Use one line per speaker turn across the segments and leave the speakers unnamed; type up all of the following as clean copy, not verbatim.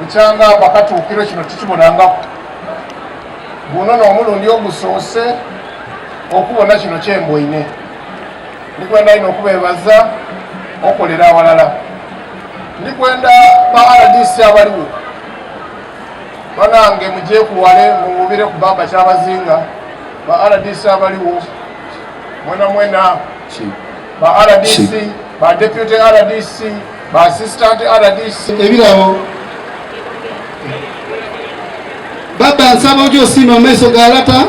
Bukyanga Bakatuukiro kino tikibonangaku. Guno n'omulundi ogusoose okubona kino kyemboine. Ndikwenda inho okubebaza okolera awalala. Ndikwenda ba rdc abaliwo banange mugyekuwale muwubire ku Baba Kyabazinga, ba rdc abaliwo mwena mwena, ba rdc, ba deputy rdc, ba assistant rdc.
Ebirabo Baba nsaba oje osiime mu maiso ga lata,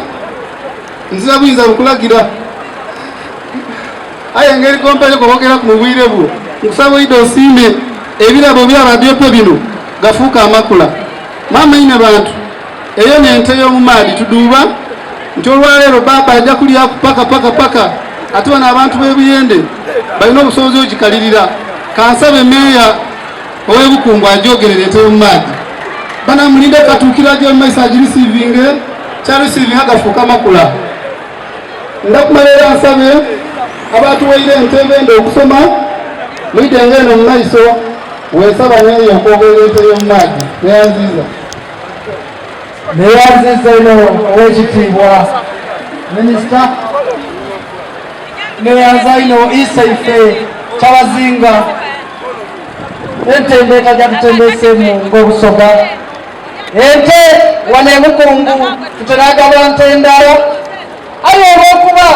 nzira buyinza bukulagira. Aye engeri gompaire kwogeraku mu bwire bwo, nkusaba oidhe osiime ebirabo bya Badyope bino gafuuke amakula. Maama Inhebantu, eyo n'ente y'omu maadhi tudhuuba nti olwaleero bbaabba aja kulyaku paka paka paka ate bano abantu b'e Buyende balina obusobozi ogikalirira. Kansabe Meeya ow'e Bukungu agyogerere ente y'omu maadhi. Banamulinde katuukiro aje mu maiso agirisiivinge, kyarisiivinga gafuuka makula. Ndakumala era nsabe abaatuwaire ente ebenda okusoma mwidhe nga eno mu maiso wensaba neeyo okwogerera ente y'omu maadhi. Neyanziiza.
Neyanziza ino owekitiibwa Minisita. Neyanza ino Isaife Kyabazinga entembeeta gyatutembeeseemu ng'Obusoga. Ente wano e Bukungu tutera gaba nte ndala, aye olw'okuba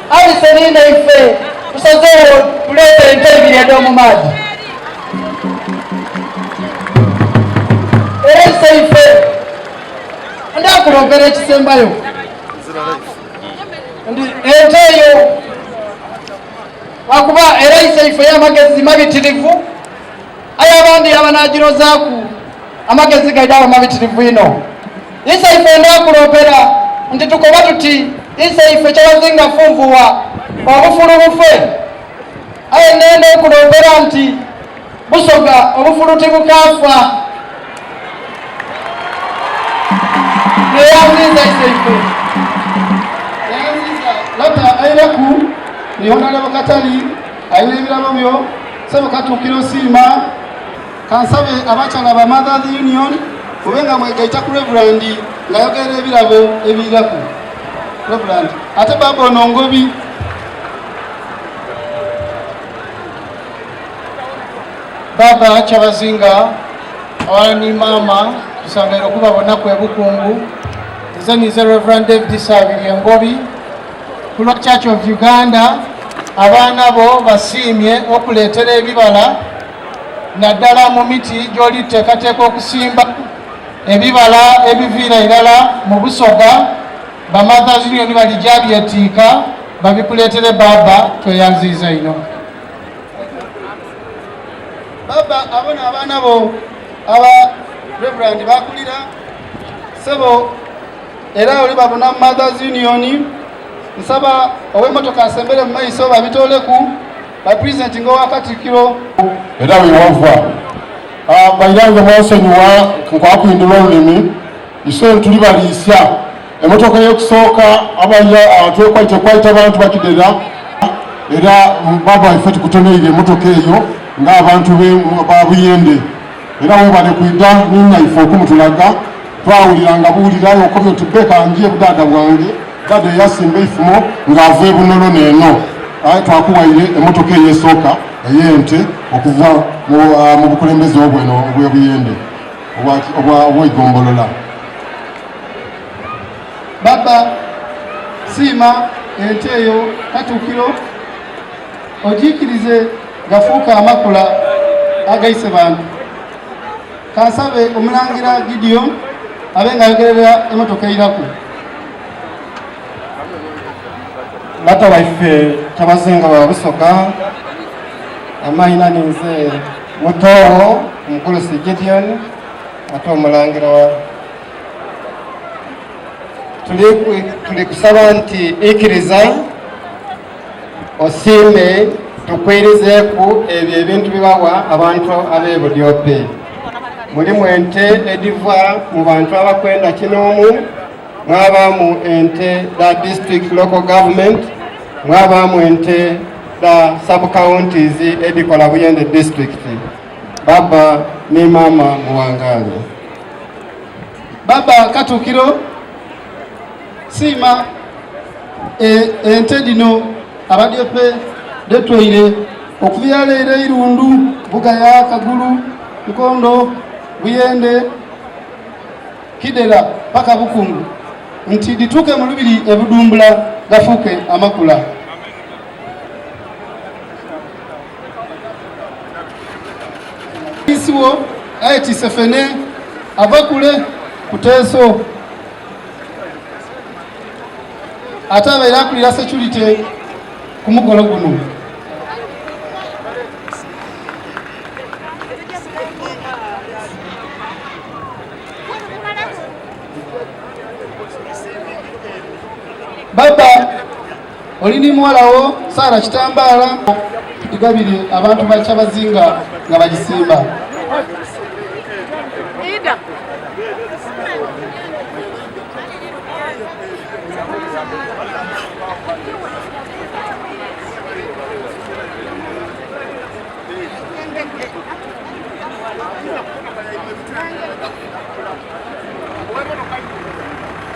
abise n'inhaife tusazeewo tuleete ente ibiri edh'omu maadhi. Era iseife ndakuloopera ekisembayo ndi ente eyo lwakuba era iseife y'amagezi mabitirivu. Aye abandi abanaagirozaaku, amagezi gaidha aba mabitirivu inho. Iseife ndaakuloopera nti tukoba tuti, Iseife Kyabazinga funvugha obufulu bufe. Aye nenda okuloopera nti Busoga obufulu tibukaafa. Neyanziiza Iseife.
Neyanziiza Lata aireku ni Honalebo Katali alina ebirabo byo. Sebo Katuukiro osiima. Kansabe abakyala ba Mothers Union mube nga mwegaita ku Reverend ng'ayogerera ebirabo ebiiraku. Reverend ate baaba ono Ngobi.
Baba Kyabazinga awalala ni maama tusangaire okubabonaku e Bukungu. Nze ninze Rev. David Saabirye Ngobi. Ku lwa Church of Uganda, abaana bo basiimye okuleetera ebibala naddala mu miti gy'oli tuteekateeka okusimba ebibala ebiviira irala mu Busoga, ba Mothers Union balija byetiika babikuleetere baaba tweyanziiza inho.
Baba abo n'abaana bo aba Reverend bakulira sebo Era oli babona mu Mothers Union, nsaba ow'emmotoka asembere mu maiso babitooleku ba president ng'owa Katikkiro.
Era wewava ah, bairange mwensonyiwa nkwakuhindula olulimi iso tuli baliisya emotoka eyokusooka abaya ah, twekwaita kwaita abantu bakidera era baba ife tukutoneire emotoka eyo ng'abantu ba Buyende Era webale kwidha ninaife okumutulaga. Twawulira nga buwulira aye okobye oti bbe kanjie budhaadha bwange, dhaadha eyasimba eifumo nga ava e Bunolono eno. Aye twakuwaire emotoka eyo esooka ey'ente okuva mu bukulembeze obwo eno obw'e Buyende obw'eigombolola.
Baba, siima ente eyo Katuukiro ogiikirize gafuuke amakula agaise bantu. Kansabe Omulangira Gideon abe nga ayogerera emotoka eiraku.
Lata waife Kyabazinga wa Busoga, amaina ninze Mutowo Omugulusi Gideon ate Omulangira wa tuli kusaba nti ikiriza Osiime tukwirizeeku ebyo ebintu bye bawa abantu ab'e Budyope. Mulimu ente edhiva mu bantu abakwenda kinoomu, mwabaamu ente dha District Local Government, mwabaamu ente dha sub counties edhikola Buyende District. Baba ni maama muwangaale.
Baba Katukiro siima ente dhino abadyope dhetweire okuviira leero Irundu, Bugaya, Kagulu, Nkondo, Buyende, Kidera paka Bukungu nti dhituuke mu lubiri e Budumbula gafuuke amakula. Isiwo ayetiise fene ava kule kuteeso ate abaire akulira security ku mukolo guno. Baba oli ni muwala wo Sara Kitambaala tudigabire abantu ba Kyabazinga nga bagisimba.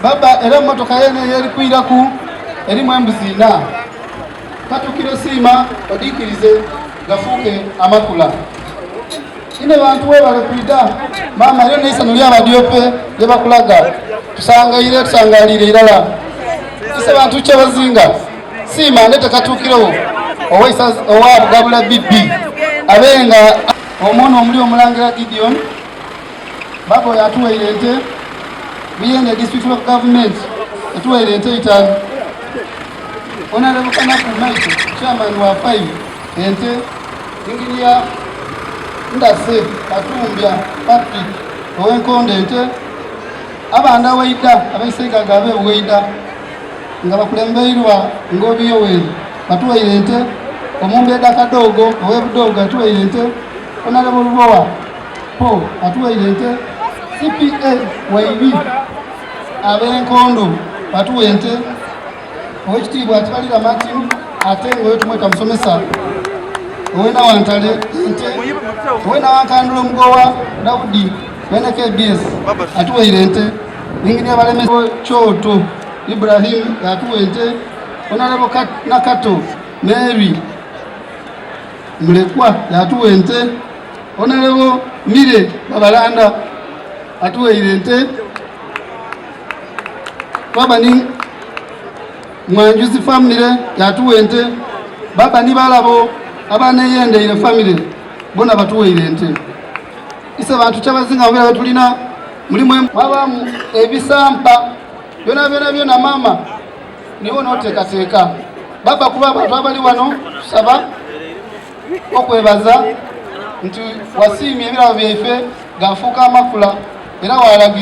Baba era emotoka yene eyeri kwiraku erimu embuzi ina. Katukiro siima odikirize gafuuke amakula. Ine bantu webale kwida mama eryo neisano lya badyope lyebakulaga tusangaire tusangalire irala. Ise bantu kyebazinga siima ndete katukirewo owa Bugabula BB abenga omwono omuli omulangira Gideon baba oyo atuwaire ente Buyende district of government etuwaire ente 5. Honorable Kanaku Michael chairman wa 5 ente Engineer Ndase Katumbya Patrick owenkonde ente abanda waida abaiseigaga abe waida nga bakulembeirwa Ngobi Yoweri batuwaire ente omumbeda Kadogo owebudogo atuwaire ente Honorable Lubowa Paul atuwaire ente CPA Waibi abenkondo batuwa ente owekitiibwa Kibalira Martin ate nga oyo tumweta musomesa owena wantale ente owena wankandula omugowa Daudi wena KBS atuwaire ente Engineer Baleme Kyoto Ibrahim atuwa ente Honorable Nakato Mary Mulekwa yatuwa ente Honorable Mire Babalanda atuwaire ente Baba ni Mwanjuzi family yatuwa ente Baba ni balabo abaneyendeire family bona batuwaire ente Ise bantu kyabazinga mubira betulina mulimu mwabamu ebisampa byona byona byona mama niwo noteekateeka baba kuba abantu abali wano tusaba okwebaza nti wasiimye ebirabo byaife gafuuka amakula era walagira.